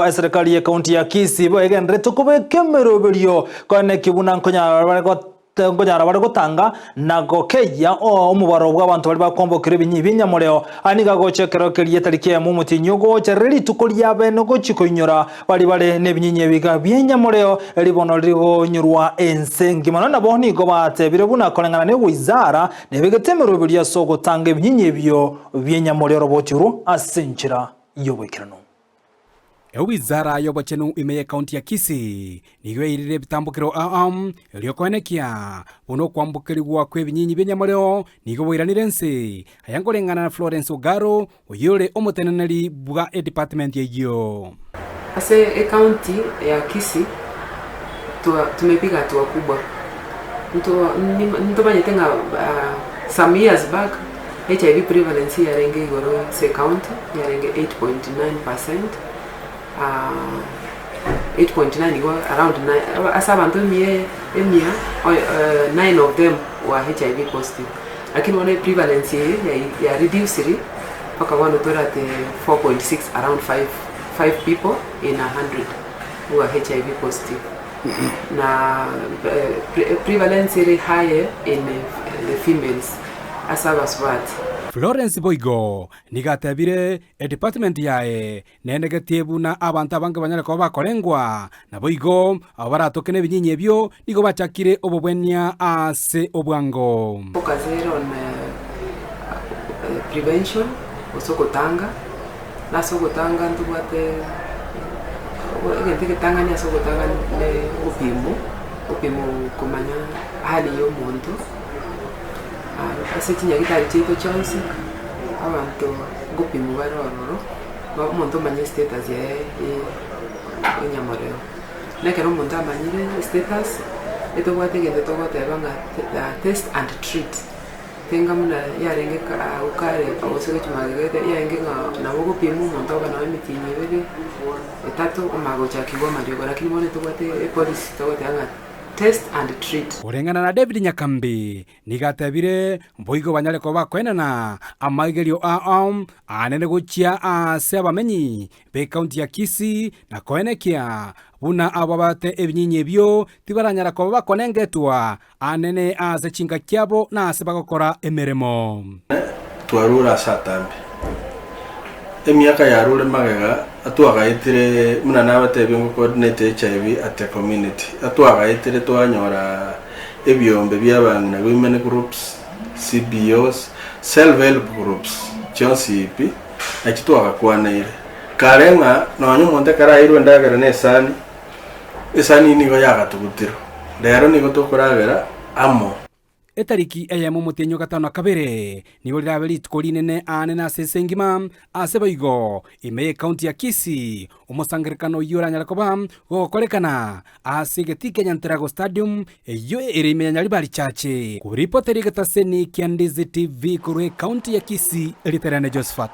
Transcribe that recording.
Eserekari y'Ekaunti ya Kisii boegenderete kobeka emeroberio koenekia buna nkonyara bare nkonyara bare gotanga na gokeyia omobaro bw'abanto baria bakwambokera ebinyi bi'enyamoreo. Aya nigo agocha ekero keria etariki eyemo omotienyi ogocha rire rituko ria bene gochia koinyora baria bare nebinyinyi ebiga bi'enyamoreo eri bono rigonyorwa ense engima. Nonya nabo nigo batebire buna koreng'ana negoizara nebegete emeroberio ase ogotanga ebinyinyi ebio bi'enyamoreo roboti orwo ase enchera y'oboikeranu. Ewizara y'obochenu ime y'Ekaunti ya Kisii nigo eirire ebitambokero ao erio koenekia buna okwambokerigwa kw'ebinyinyi bi'enyamoreo nigo boiranire ense. Aya nkoreng'ana na Florence Ogaro oyio ore omoteneneri bwa edepartment eyio. Ase ecounty ya Kisii tumepiga hatua kubwa ntomanyete ng'a some years back HIV prevalence yarenge igoro ase ecounty yarenge 8.9%, 8.9 igo around nine ase abanto emia emia nine of them were HIV positive. Lakini bono eprevalence eye ya reduciri mpaka bono tore at 4.6 around 5 five people in a hundred who are HIV positive. Na prevalence ere higher in the females ase abasubati. Florence boigo nigo atebire edepartment yaye Nenegetie buna abanto abange banyare koba bakorengwa, naboigo abo baratoke nebinyinyi ebio nigo bachakire obobwenia ase obwango. Focus ere on prevention gose ogotanga, na ase ogotanga ntobwate egento egetang'ani ase ogotanga ne ogopimwa, ogopimwa komanya hali ya omonto, ase chinyagitari chiaito chionsi, abanto ngopimwa bare ororo. Omonto omanye estatus yaye enyamoreo. Na ekero omonto amanyire estatus, etobwate egento togoteba ng'a test and treat. Tenga buna yarenge abwo kare gose gochia magega yarenge ng'a nabo ogopima omonto obe nonye emetienyi ebere, etato omanye gochakigwa amariogo. Lakini bono etobwate epolicy togoteba ng'a test and treat. Koreng'ana na David Nyakambi, Nigo atebire, Boigo banyare koba bakoenana amaigerio ao anene gochia aase abamenyi b'ekaunti ya Kisii na koenekia buna abo babate ebinyinyi ebio tibaranyara koba bakonengetwa anene ase chinka chiabo na ase bagokora emeremo. Twarure ase atambe. Emiaka yarure magega atwagaetire buna nabatebie ngo coordinate HIV at the community. Atwagaetire twanyora ebiombe bia abang'ina women groups, CBOs, self help groups chionsi pi nachi twagakwaneire. Kare ng'a nonye omonto ekero aeirwe endagera na esani, esani nigo yagatugutirwe. Rero nigo tokoragera amo. Etariki eyemo omotienyi o gatano na kabere nigo rirabe rituko rinene aane ase ense engima, ase boigo ime y'Ekaunti ya Kisii, omosangererekano oyio oranyare koba gogokorekana ase egetii kia Nyanterago Stadium eyio ere ime ya Nyaribari Church. Koripotera egetaseni kia Ndizi TV korwa Ekaunti ya Kisii, erieta riane Josephat.